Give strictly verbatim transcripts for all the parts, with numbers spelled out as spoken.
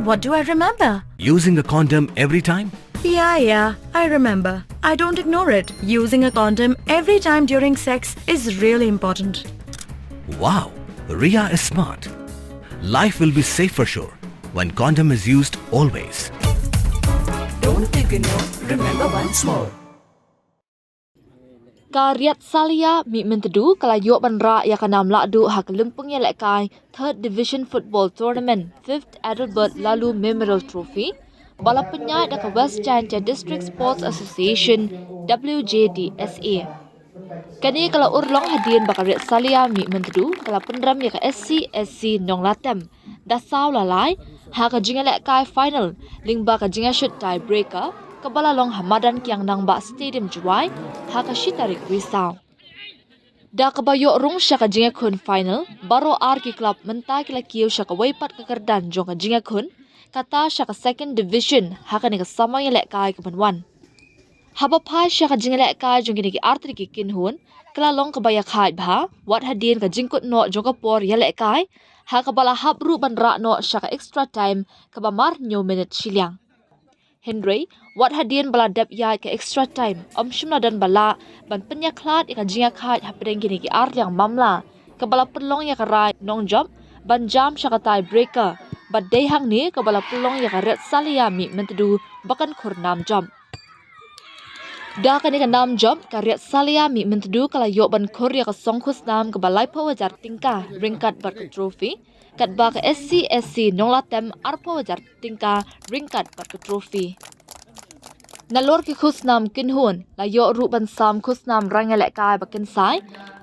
What do I remember? Using a condom every time? Yeah, yeah, I remember. I don't ignore it. Using a condom every time during sex is really important. Wow, Ria is smart. Life will be safe for sure when condom is used always. Don't ignore, remember once more. Ka Riatsalia Mihmyntdu ka la ïoh ban rah ïa ka nam lahduh ha ka lympung ïalehkai Third Division Football Tournament, Fifth Adelbert Lalu Memorial Trophy, ba la pynïaid da ka West Jaintia District Sports Association, W J D S A. Kane ka la urlong hadien ba ka Riatsalia Mihmyntdu ka la pynrem ïa ka S C S C Nonglatem da saw la lai ha ka jingïalehkai final lyngba ka jingïashut tiebreaker kaba la long ha madan Kiang Nangbah Stadium Jowai ha ka shi tarik Risaw. Da kaba ïoh rung sha ka jingïakhun final, baroh ar ki club mynta ki la kiew sha kawei pat ka kyrdan jong ka jingïakhun, kata sha ka Second Division ha kane ka samoi ïalehkai kaban wan. Haba phai sha ka jingïalehkai jong kine ki artylli ki kynhun, ka la long kaba ïakhaid bha, wat hadien ka jingkut noh jong ka por ïalehkai, ha kaba la hap ruh ban rah noh sha ka extra time kaba mar hynñiew minit shiliang. Hynrei, wat hadien ba la dep ïaid ka extra time, ym shym la don ba lah ban pynïakhlad ïa ka jingïakhaid hapdeng kine ki arliang mamla, kaba la pynlong ïa ka rai nongjop ban jam sha ka tiebreaker, bad dei hangne kaba la pynlong ïa ka Riatsalia Mihmyntdu ba kan khur nam jop. Da kane ka nam jop, ka Riatsalia Mihmyntdu ka la ïoh ban khur ïa ka song khusnam kaba laiphew hajar tyngka ryngkat bad ka trophy, katba ka S C S C Nonglatem arphew hajar tyngka ryngkat bad ka trophy. Nalor ki khusnam kynhun, la ïoh ruh ban sam khusnam rangïalehkai ba kynsai,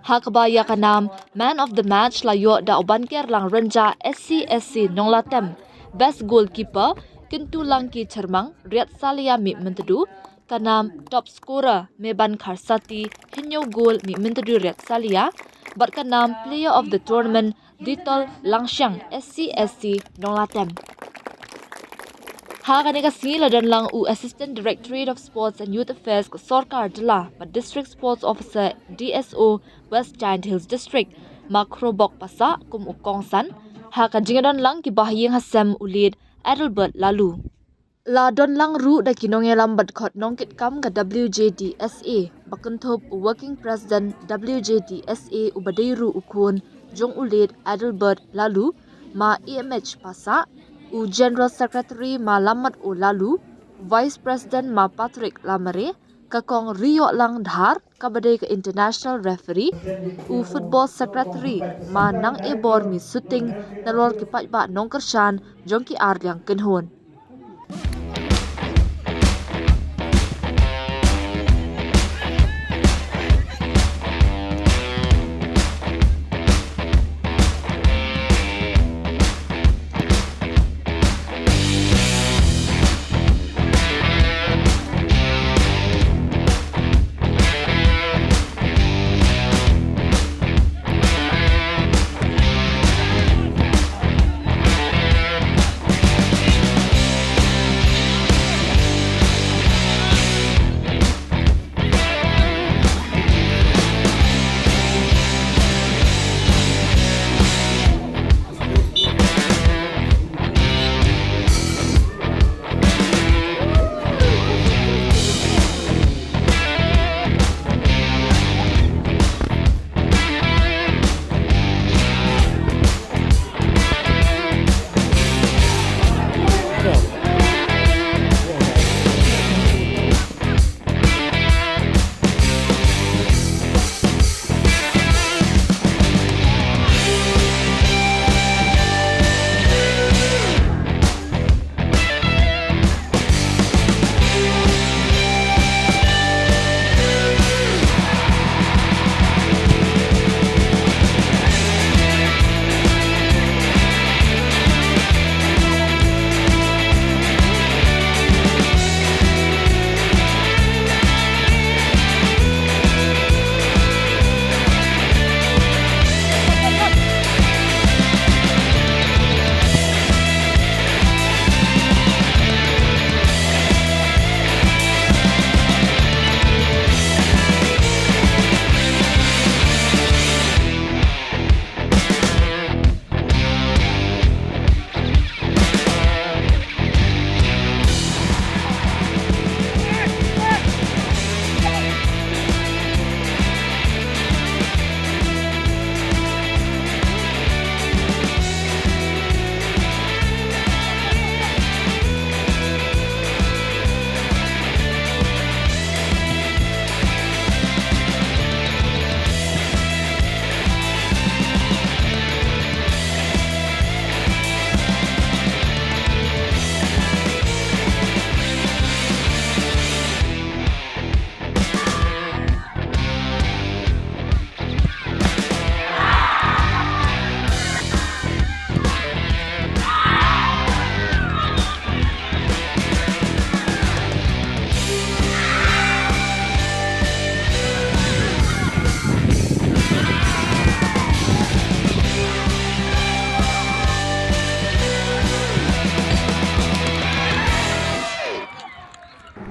ha kaba ïa ka nam Man of the Match la ïoh da u Banker Langrenja, S C S C Nonglatem, Best Goalkeeper, Kyntu Langki Chyrmang, Riatsalia Mihmyntdu, ka nam Top Scorer, Meban Kharsati, hynñiew gol, Mihmyntdu Riatsalia, bad ka nam Player of the Tournament, Ditol Langshiang, S C S C Nonglatem. Ha kane ka sngi la don lang u Assistant Directorate of Sports and Youth Affairs ka Sorkar Jylla bad District Sports Officer, D S O, West Jaintia Hills District, Ma Khrobok Passah, kum u kongsan ha ka jingdon lang ki bahaïing hasem u Late Adelbert Lalu. La don lang ruh da ki nongïalam bad khot nongkitkam ka W J D S A, ba kynthup u Working President W J D S A uba dei ruh u khun jong u Late Adelbert Lalu, Ma E M H Passah, u General Secretary Ma Lammat O Lalu, Vice President Ma Patrick Lamare, ka Kong Riyohlang Dhar, kaba dei ka International Referee, u Football Secretary Ma Nang Ebor Misuting, nalor ki paidbah nongkyrshan jong ki arliang kynhun.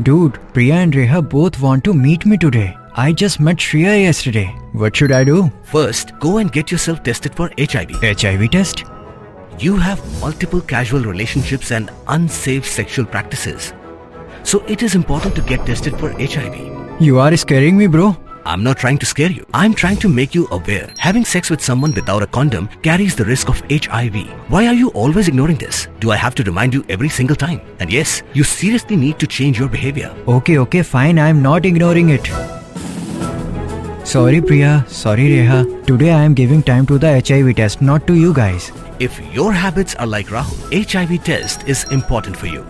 Dude, Priya and Reha both want to meet me today. I just met Shreya yesterday. What should I do? First, go and get yourself tested for H I V. H I V test? You have multiple casual relationships and unsafe sexual practices. So it is important to get tested for H I V. You are scaring me, bro. I'm not trying to scare you. I'm trying to make you aware. Having sex with someone without a condom carries the risk of H I V. Why are you always ignoring this? Do I have to remind you every single time? And yes, you seriously need to change your behavior. Okay, okay, fine. I'm not ignoring it. Sorry, Priya. Sorry, Reha. Today I am giving time to the H I V test, not to you guys. If your habits are like Rahul, H I V test is important for you.